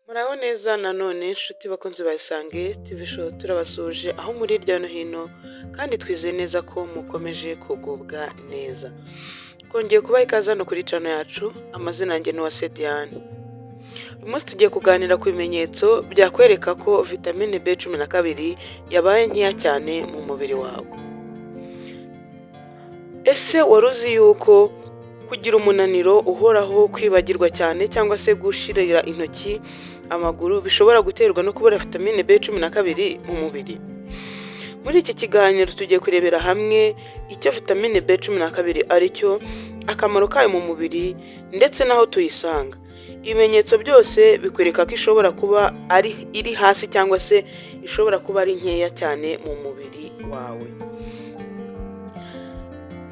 Muraho neza nanone nshuti bakunzi ba Isange TV Show, turabasuhuje aho muri hirya no hino kandi twizeye neza ko mukomeje kugubwa neza. Twongeye kubaha ikaze hano kuri channel yacu, amazina yanjye ni Uwase Diane. Uyu munsi tugiye kuganira ku bimenyetso byakwereka ko vitamine B12 yabaye nkeya cyane mu mubiri wawe. Ese wari uzi yuko kugira umunaniro uhoraho, kwibagirwa cyane cyangwa se gushirira intoki, amaguru bishobora guterwa no kubura vitamine B12 mu mubiri? Muri iki kiganiro tugiye kurebera hamwe icyo vitamine B12 ari cyo, akamaro kayo mu mubiri ndetse n'aho tuyisanga. Ibimenyetso byose bikwereka ko ishobora kuba ari iri hasi cyangwa se ishobora kuba ari nkeya cyane mu mubiri wawe.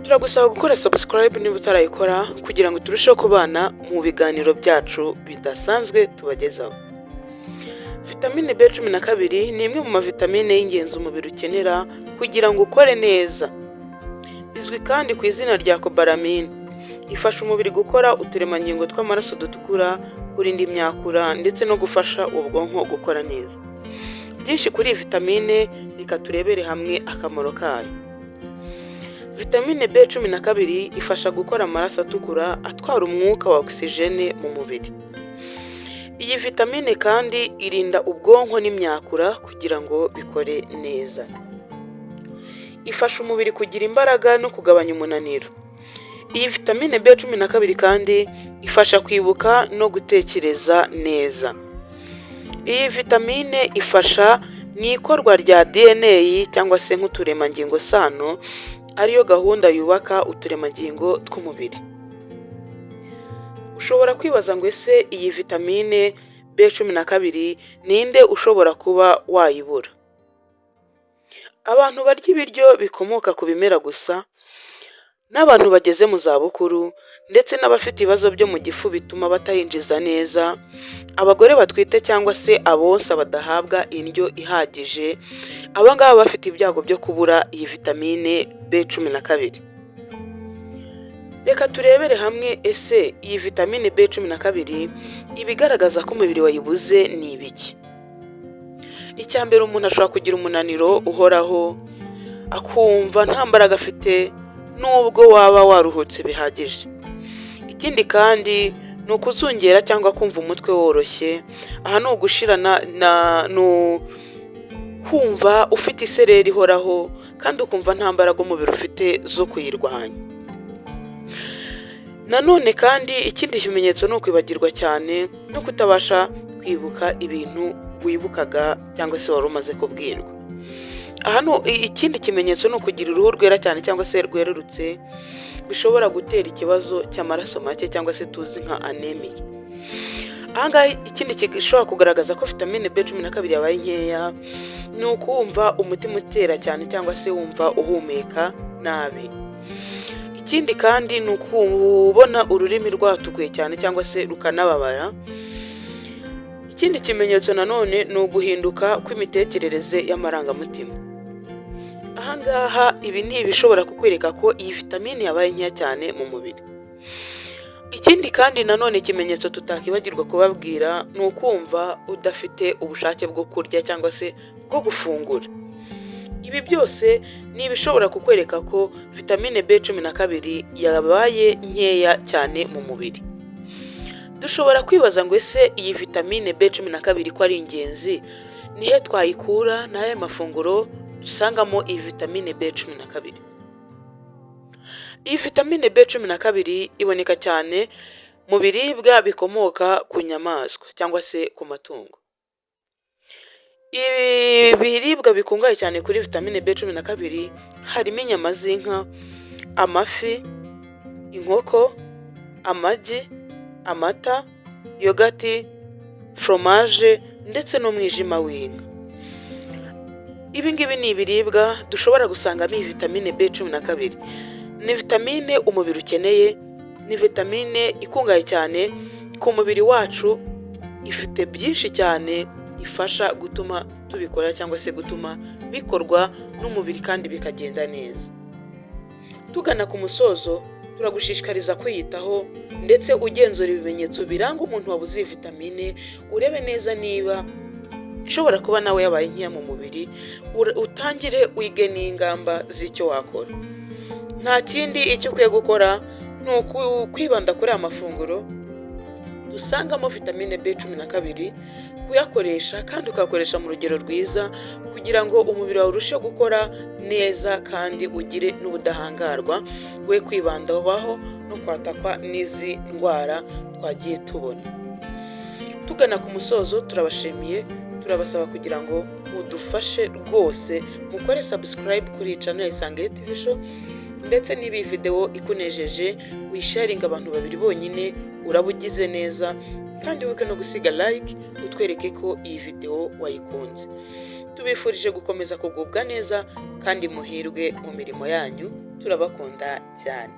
Turagusaba gukora subscribe niba utarayikora kugira ngo turusheho kubana mu biganiro byacu bidasanzwe tubagezaho. Vitamine B12 ni imwe mu mavitamine y'ingenzi umubiri ukenera kugira ngo ukore neza. Izwi kandi ku izina rya cobalamine. Ifasha umubiri gukora uturemangingo tw'amaraso dutukura, kurinda imyakura ndetse no gufasha ubwonko gukora neza. Byinshi kuri iyi vitamine, reka turebere hamwe akamaro kayo. Vitamine B12 ifasha gukora amaraso atukura atwara umwuka wa oxygène mu mubiri. Iyi vitamine kandi irinda ubwonko n'imyakura kugira ngo bikore neza. Ifasha umubiri kugira imbaraga no kugabanya umunaniro. Iyi vitamine B12 kandi ifasha kwibuka no gutekereza neza. Iyi vitamine ifasha mu ikorwa rya DNA cyangwa se nk'uturemangingo sano, ariyo gahunda yubaka uturemangingo tw'umubiri. Ushobora kwibaza ngo ese iyi vitamine B12 ninde ushobora kuba wayibura? Abantu barya ibiryo bikomoka ku bimera gusa, n'abantu bageze mu zabukuru ndetse n'abafite ibibazo byo mu gifu bituma batayinjiza neza, abagore batwite cyangwa se abonsa badahabwa indyo ihagije, aba ngaba bafite ibyago byo kubura iyi vitamine B12. Reka turebere hamwe, ese iyi vitamine B12 ibigaragaza ko umubiri wayibuze ni ibiki? Icya mbere, umuntu ashobora kugira umunaniro uhoraho, akumva nta mbaraga afite nubwo waba waruhutse bihagije. Ikindi kandi ni ukuzungera cyangwa kumva umutwe woroshye, aha ni ugushirana, ni kumva ufite isereri ihoraho kandi ukumva nta mbaraga umubiri ufite zo kuyirwanya. Nanone kandi ikindi kimenyetso ni ukwibagirwa cyane no kutabasha kwibuka ibintu wibukaga cyangwa se wari umaze kubwirwa. Aha ikindi kimenyetso ni ukugira uruhu rwera cyane cyangwa se rwerurutse, bishobora gutera ikibazo cy'amaraso make cyangwa se tuzi nka anémie. Aha ngaha ikindi gishobora kugaragaza ko vitamine B12 yabaye nkeya ni ukumva umutima utera cyane cyangwa se wumva uhumeka nabi. Ikindi kandi ni ukubona ururimi rwatukuye cyane cyangwa se rukanababara. Ikindi kimenyetso nanone ni uguhinduka kw'imitekerereze y'amarangamutima. Aha ngaha ibi ni ibishobora kukwereka ko iyi vitamine yabaye nkeya cyane mu mubiri. Ikindi kandi nanone ikimenyetso tutakibagirwa kubabwira ni ukumva udafite ubushake bwo kurya cyangwa se bwo gufungura. Ibi byose ni ibishobora kukwereka ko vitamine B12 yabaye nkeya cyane mu mubiri. Dushobora kwibaza ngo ese iyi vitamine B12 ko ari ingenzi, ni he twayikura? Ni ayahe mafunguro dusangamo iyi vitamine B12? Iyi vitamine B12 iboneka cyane mu biribwa bikomoka ku nyamaswa cyangwa se ku matungo. Ibi biribwa bikungahaye cyane kuri vitamine B12 harimo inyama z'inka, amafi, inkoko, amagi, amata, yogati, foromaje ndetse n'umwijima w'inka. Ibi ngibi ni ibiribwa dushobora gusangamo iyi vitamine B12. Ni vitamine umubiri ukeneye, ni vitamine ikungahaye cyane ku mubiri wacu, ifite byinshi cyane ifasha gutuma tubikora cyangwa se gutuma bikorwa n'umubiri kandi bikagenda neza. Tugana ku musozo, Turagushishikariza kwiyitaho ndetse ugenzura ibimenyetso biranga umuntu wabuze iyi vitamine, urebe neza niba ishobora kuba nawe yabaye nkeya mu mubiri, utangire wige n'ingamba z'icyo wakora. Nta kindi, icyo ukwiye gukora ni kwibanda kuri aya mafunguro dusangamo vitamine B12, kuyakoresha kandi ukayakoresha mu rugero rwiza kugira ngo umubiri wawe urusheho gukora neza kandi ugire n'ubudahangarwa, we kwibandaho no kwatakwa n'izi ndwara twagiye tubona. Tugana ku musozo, turabashimiye, turabasaba kugira ngo mudufashe rwose mukore subscribe kuri iyi channel ya Isange TV Show, ndetse niba iyi videwo ikunejeje wisharinga abantu babiri bonyine, uraba ugize neza, kandi wibuke no gusiga like utwereke ko iyi videwo wayikunze. Tubifurije gukomeza kugubwa neza kandi muhirwe mu mirimo yanyu. Turabakunda cyane.